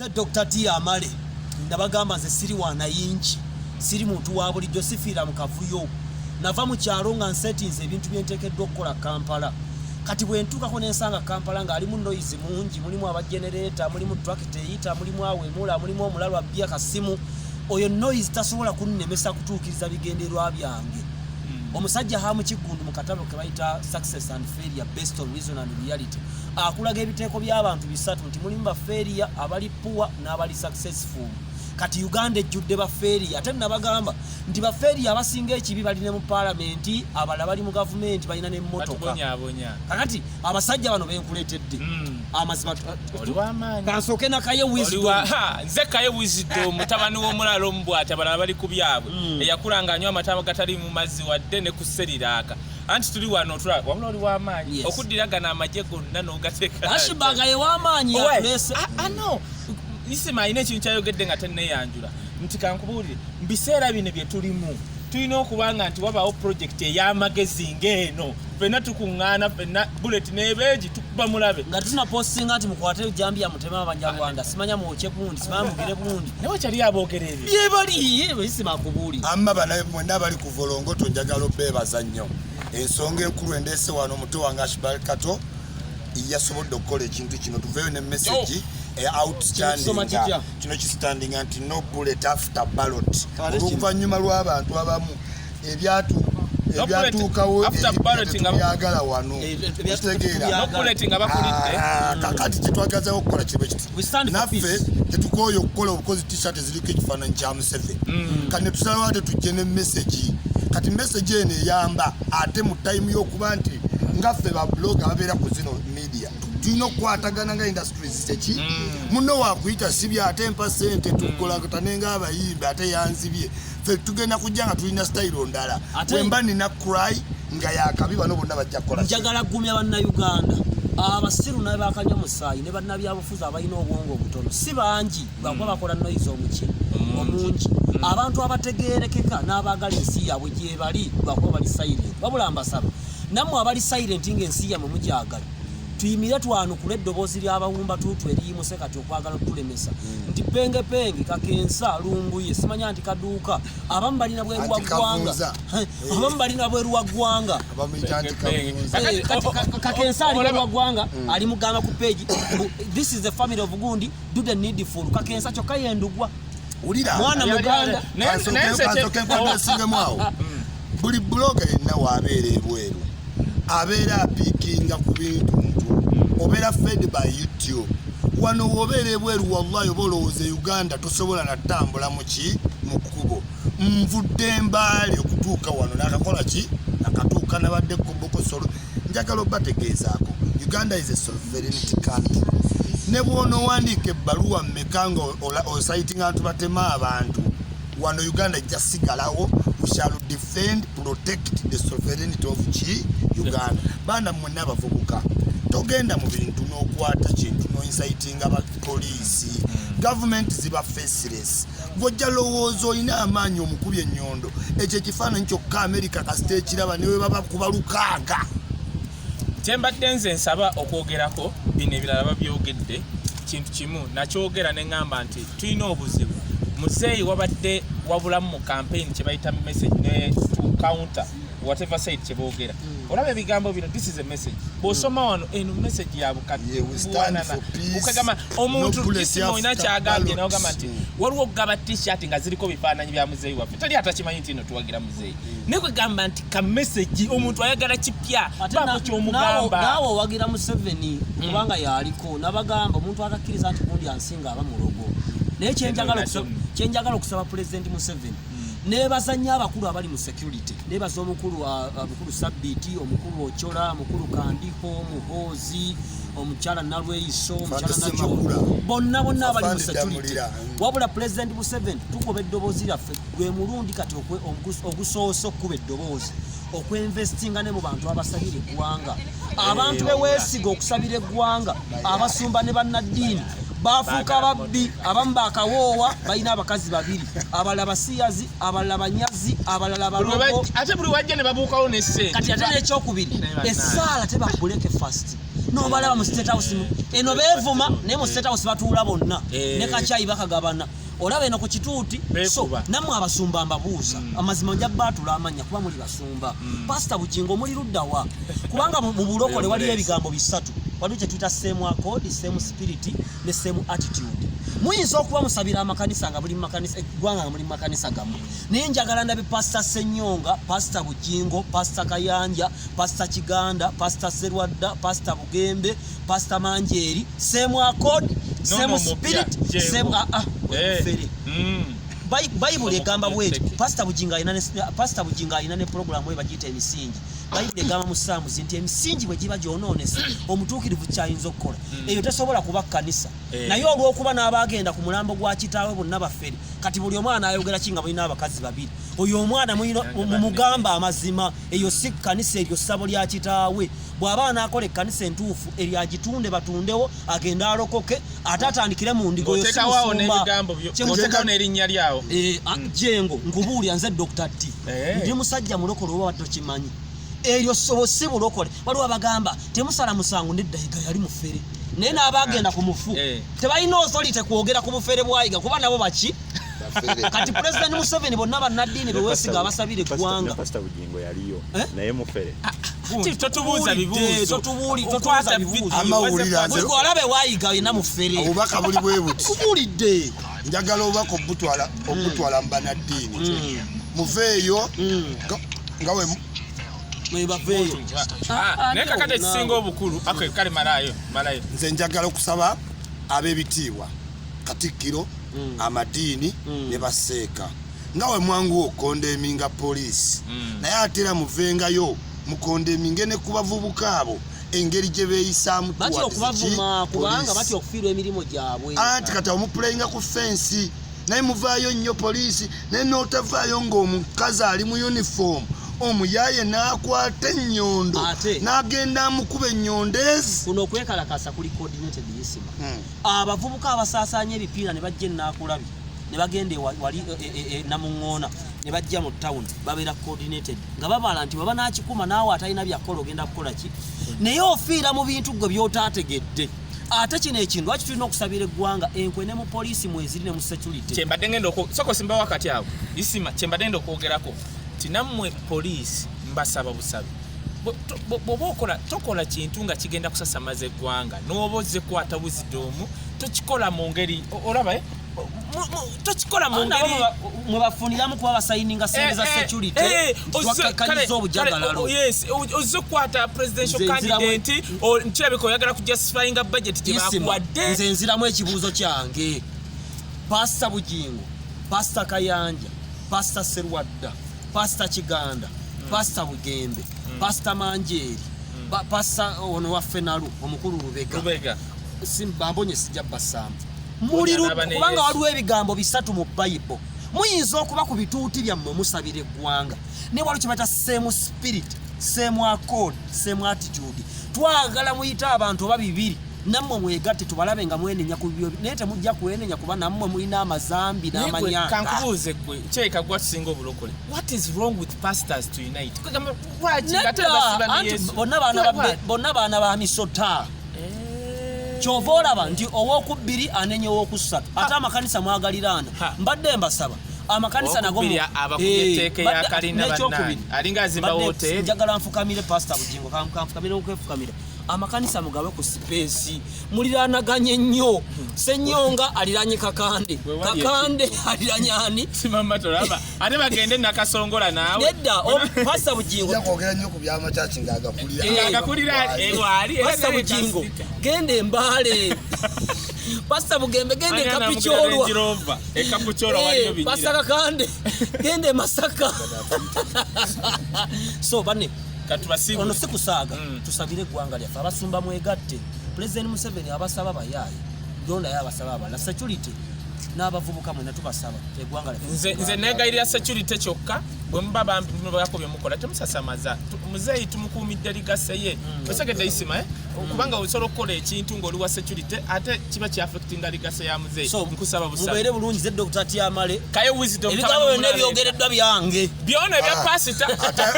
Nze Dr. T Amale nabagamba nze siri wanayingi, siri muntu wa bulijjo, sifiira mu kavuyo. Nava mu kyalo nga nsetinze ebintu bye nteekeddwa okukola Kampala. Kati bwe ntuukako ne nsanga Kampala ng'alimu noise mungi, mulimu abajenereeta, mulimu tractor eyita, mulimu awemula, mulimu omulalu abbye akasimu. Oyo noise tasobola kunnemesa kutuukiriza bigendererwa byange. Omusajja Hamu Kiggundu mu katabo ke bayita Success and Failure Based on Reason and Reality akulaga ebiteeko by'abantu bisatu nti mulimu ba failure, abali poor n'abali successful. Kati Uganda ejjudde ba failure, ate nabagamba nti ba failure abasinga ekibi bali ne mu paalamenti, abalala bali mu gavumenti, balina n'emmotoka. Batubonyabonya. Kakati abasajja bano benkuleetedde amazima Oli w'amaanyi. Kansooke nakaye Oli Wisdom. Nze Kaye Wisdom, mutabani w'omulalo omu bw'ati, abalala bali ku byabwe, eyakula ng'anywa amata gatali mu mazzi wadde ne ku seriraaka. Anti tuli wano otula wabula oli w'amaanyi okuddira gano amagye gonna n'ogateeka. Ashibanga ye w'amaanyi yatuleese. Ano Isima alina ekintu kyayogedde nga tenneeyanjula nti kankubuulire, mu biseera bino bye tulimu tulina okuba nga nti wabaawo pulojekiti ey'amagezi ng'eno, ffenna tukuŋŋaana ffenna, bullet n'ebeegi tukuba mulabe. Nga tunapostinga nti mukwate jambiya muteme Abanyarwanda, simanya mwokye gundi, simanya mugire gundi. Naye wakyali aboogera ebyo. Byebali Isima akubuulire. Amma bana mwenna abali ku Volongoto, njagala obeebaza nnyo. Ensonga enkulu endeese wano, omuto wange Ashbal Kato yasobodde okukola ekintu kino, tuveeyo ne message outstanding. Kino kisoma kitya? Kino kistandinga nti "No bullet after ballot." Kale kino. Oluvannyuma lw'abantu abamu No bullet ebyatuukawo after ballot tetubyagala wano. Ebyatuuka. Kitegeera? No bullet nga bakulidde. Ah, kakati kyetwagazaho okukola kibe kiti. We stand for Naffe peace. tetukooye okukola obukozi T-shirt eziriko ekifaananyi kya Museveni. Kati netusalawo ate tujje ne message. Kati message eno eyamba ate mu time y'okuba nti nga ffe ba blogger ababeera ku zino media tulina okukwatagana nga industries. Teki muno wakuyita sibye ate mpa sente tukolagane ng'abayimbi, ate yanzibye. Ffe tugenda kujja nga tulina style ndala. Bwemba nina cry nga yakabi, bano bonna bajja kukola ki? Njagala kugumya Bannayuganda abasiru naye bakanywa musaayi ne bannabyabufuzi abalina obwongo obutono si bangi, lwakuba bakola noise omuki omungi. Abantu abategerekeka n'abaagala ensi yaabwe gyebali, lwakuba bali silent. Wabula mbasaba nammwe abali silent ng'ensi yammwe mugyagala, tuyimire twanukule eddoboozi ly'abawumba tuutu eriyimuse kati okwagala okutulemesa nti pengepenge kakensa Lumbuye simanya nti kaduuka. Abamu balina bweru wa Anti ggwanga. Kavunza. Abamu balina bweru wa ggwanga. Abamuyita anti Penge. Kavunza. Kati kakensa ali bweru wa ggwanga, ali mugamba ku page mbu, "This is the family of gundi, do the needful." Kakensa kyokka yendugwa. Wulira. Mwana muganda. Naye nze Kansooke nkwatesingemu awo. Buli blogger yenna waabeera ebweru abeera apiikinga ku bintu ntu obeera fed by YouTube. Wano wobeera ebweru, wallahi oba olowooza e Uganda tosobola natambula muki mu kkubo. Nvudde Mbaale okutuuka wano nakakola ki nakatuuka, nabadde kobokosolo. Njagala obategeezaako, Uganda is a sovereignty country. Ne bw'onoowandiika ebbaluwa mmeka nga ocitinga ntu batema abantu wano, Uganda ejja sigalawo. We shall defend, protect the sovereignty of ki Uganda. Baana mwenna abavubuka, togenda mu bintu n'okwata kintu noincitinga bapoliisi. Gavumenti ziba faceless. Gwojja lowooza olina amaanyi omukubi ennyondo, ekyo ekifaananyi kyokka Amerika kasita ekiraba ne we baba kuba 600. Kyembadde nze nsaba okwogerako, bino ebirala babyogedde, kintu kimu nakyogera ne ŋŋamba nti tulina obuzibu. Muzeeyi wabadde wabulamu mu campaign kye bayita message ne to counter whatever side kye boogera. Olaba ebigambo bino, this is a message. Bw'osoma wano eno message ya Yeah, we stand for peace. Ukagamba omuntu No bullet Isima olina after kyagambye ballot. n'ogamba nti waliwo okugaba T-shirt nga ziriko bifaananyi bya muzeeyi waffe, tali atakimanyi nti ino tuwagira muzeeyi, naye kwegamba nti ka message omuntu ayagala kipya Ate baako kyomugamba. Naawe owagira Museveni kubanga yaliko. Nabagamba omuntu atakkiriza nti gundi ansinga aba mulogo. Naye kyenjagala okusaba Pulezidenti Museveni, nebaza nnyo abakulu abali mu security, nebaza omukulu mukulu Sabiti, omukulu Ochola, omukulu Kandiho, Muhoozi, omukyala Nalweyiso, omukyala Fande Nakyo, Ssemakula. bonna bonna abali mu Afande security. Damulira. Wabula Pulezidenti Museveni, tukuba eddoboozi lyaffe, gwe mulundi kati ogusoose okukuba eddoboozi okweinvestinga ne mu bantu abasabira eggwanga, abantu beweesiga okusabira eggwanga. Abasumba ne bannaddiini bafuuka babbi, abamu bakawoowa, balina abakazi babiri, abalala basiyazi, abalala banyazi, abalala balogo. Ate buli wajja ne babuukawo ne ssente. Kati ate n'ekyokubiri, Naye bannange. essaala teba breakfast. Nobalaba mu State House eno beevuma, naye mu State House batuula bonna ne kacyayi bakagabana. Olaba eno ku kituuti. So Beekuba. nammwe abasumba mbabuuza amazima, nja baatula amannya kuba muli basumba. Pasita Bugingo, muli luddawa? Kubanga mu bulokole waliyo ebigambo bisatu. Waliwo kye tuyita same accord, same spirit ne same attitude. Muyinza okuba musabira amakanisa nga buli mu makanisa, eggwanga nga muli mu makanisa gammwe, naye njagala ndabe Pasita Senyonga, Pasita Bugingo, Pasita Kayanja, Pasita Kiganda, Pasita Serwadda, Pasita Bugembe, Pasita Manjeeri, same accord, same No, spirit, mupya, same Jengo. ah, ah, fere. Bayibuli egamba bweti. Omukubi. Pasita Bugingo alina ne programu we bagiyita Emisingi. Bayibuli egamba mu Saamuzi nti emisingi bwe giba gyonoonese, omutuukirivu kyayinza okukola, eyo tesobola kuba kkanisa. Naye olw'okuba n'abagenda ku mulambo gwa kitaawe bonna bafere, kati buli omwana ayogera ki nga mulina abakazi babiri? Oyo omwana mumugamba amazima, eyo si kkanisa, eryo ssabo lya kitaawe. Bw'aba anaakola ekkanisa entuufu, eryo agitunde, batundewo, agende alokoke, ate atandikire mu ndigo. Oyo si Ng'oteekawo awo musumba. n'ebigambo byo, ng'oteekawo n'erinnya lyawo. Jengo, nkubuulira nze Dr. T, ndi musajja mulokole oba wadde tokimanyi. Eryo sobo si bulokole. Waliwo abagamba temusala musango, nedda, Yiga yali mufere, naye n'abagenda ku mufu tebalina authority kwogera ku bufere bwayiga, kuba nabo baki? Kati President Museveni, bonna bannaddiini bewesiga abasabira eggwanga. Pasita Bugingo yaliyo. Eh? Naye mufere. Gundi, totubuuza Tubuulidde, bibuuzo. totubuuza Okwata bibuuzo. video, Amawulire Buli gwalabe wayiga yena mufere. Obubaka buli bwe buti. Kubuulidde. Njagala obubaka obutwala mu banaddiini, muveeyo nga we Mwebaveeyo. Ah, naye kakati ekisinga obukulu, okay, kale malayo malayo. Nze njagala okusaba ab'ebitiibwa, katikkiro, amadiini ne baseeka, nga we mwanguwa okucondemninga poliisi, naye ate era muvengayo mucondemninge ne ku bavubuka abo engeri gye beeyisaamu Batya towards ki? okubavuma kubanga Poliisi. batya okufiirwa emirimu gyabwe. Anti kati awo muplayinga ku fence, naye muvaayo nnyo poliisi, naye n'otavaayo ng'omukazi ali mu uniform, omuyaaye n'akwata ennyondo Ate. n'agenda amukuba ennyondo ezi. Kuno okwekalakasa kuli coordinated, Isima. Abavubuka abasaasaanya ebipiira ne bajja enaakulabye ne bagenda wali Namuŋŋoona ne bajja mu town, babeera coordinated nga babala nti bweba nakikuma naawe atalina byakukola ogenda kukola ki? Naye ofiira mu bintu gwe byotaategedde. Ate kino ekintu lwaki tulina okusabira eggwanga? Enkwe ne mu poliisi mweziri ne mu security. Kyembadde ngenda sooka osimba wakati awo, Isima. Kyembadde ngenda okwogerako ti nammwe poliisi mbasaba busabi. Bw'oba okola, tokola kintu nga kigenda kusasamaza eggwanga. N'oba ozze kukwata Wisdom, tokikola mu ngeri olaba, eh? Tokikola mu Nabo ngeri mwe bafuniramu kuba basayininga sente za security, twakakkanyiza obujagalalo. Yes, ozze okukwata presidential candidate, kirabika oyagala kujustifyinga budget gye Isima, bakuwadde. Nze nziramu ekibuuzo kyange. Pasita Bugingo, Pasita Kayanja, Pasita Serwadda, Pasita Kiganda, Pasita Bugembe, Pasita Manjeeri, Pasita ono waffe nalu omukulu Lubega. Lubega. Bambonye sijja basamba muli N'aba ne kubanga Yesu. Waliwo ebigambo bisatu mu Bayibo. Muyinza okuba ku bituuti byammwe musabira eggwanga, naye waliwo kye bayita same spirit, same accord, same attitude. Twagala muyite abantu oba bibiri, nammwe mwegatte, tubalabe nga mwenenya ku byo, naye temujja kwenenya kuba nammwe mulina amazambi Naye gwe, n'amanyanga. Kankubuuze gwe kyeka gwa tusinga obulokole, what is wrong with pastors to unite? Kugamba, lwaki nga Nedda, tebasiba ne anti Yesu? bonna baana Why? Bonna baana ba misota. Kyova olaba nti owokubiri anenya owokusatu, ate amakanisa mwagaliraana. Ha. Mbadde mbasaba amakanisa nago Owokubiri abakubye etteeka eya kalina n'ekyokubiri, bannange. Alinga azimba mbadde woteeri. Njagala nfukamire Pasita Bugingo, kanfukamire okwefukamira. Amakanisa mugabe ku space, muliranaganye nnyo. Senyonga aliranye Kakande, Bwe wali Kakande aliranye ani? Simama, tolaba ate bagende Nakasongola naawe. Nedda, Pasita Bugingo. Nja kwogera nnyo ku byamakyaki ng'agakulira. Agakulira waali era Pasita naye Bugingo, kasirika. genda Embaale. Pasita Bugembe, genda Ani anamugulira Ekapikyolwa. Range Rover? Ekapukyolwa waliyo binyira. Pasita Kakande, genda e Masaka. So banne, Katubasiibule. ono si kusaaga. Tusabire eggwanga lyaffe. Abasumba mwegatte. Pulezidenti Museveni abasaba bayaaye, dondayo abasaba abalala, security n'abavubuka mwena tubasaba eggwanga lyaffe. Nze negayirira security kyokka, bwe muba bambi mubako byemukola, temusasamaza. Muzeeyi tumukuumidde legacy ye. Osegedde, Isima, eh? Kubanga osobola okukola ekintu ng'oli wa security, ate kiba kyaffectinga legacy ya muzeeyi. So nkusaba busabe. Mubeere bulungi. Ze Dr. Tiamale. Kaye Wisdom. Ebigambo byonna ebyogereddwa byange. Byona ebya Ah. pasita. Ate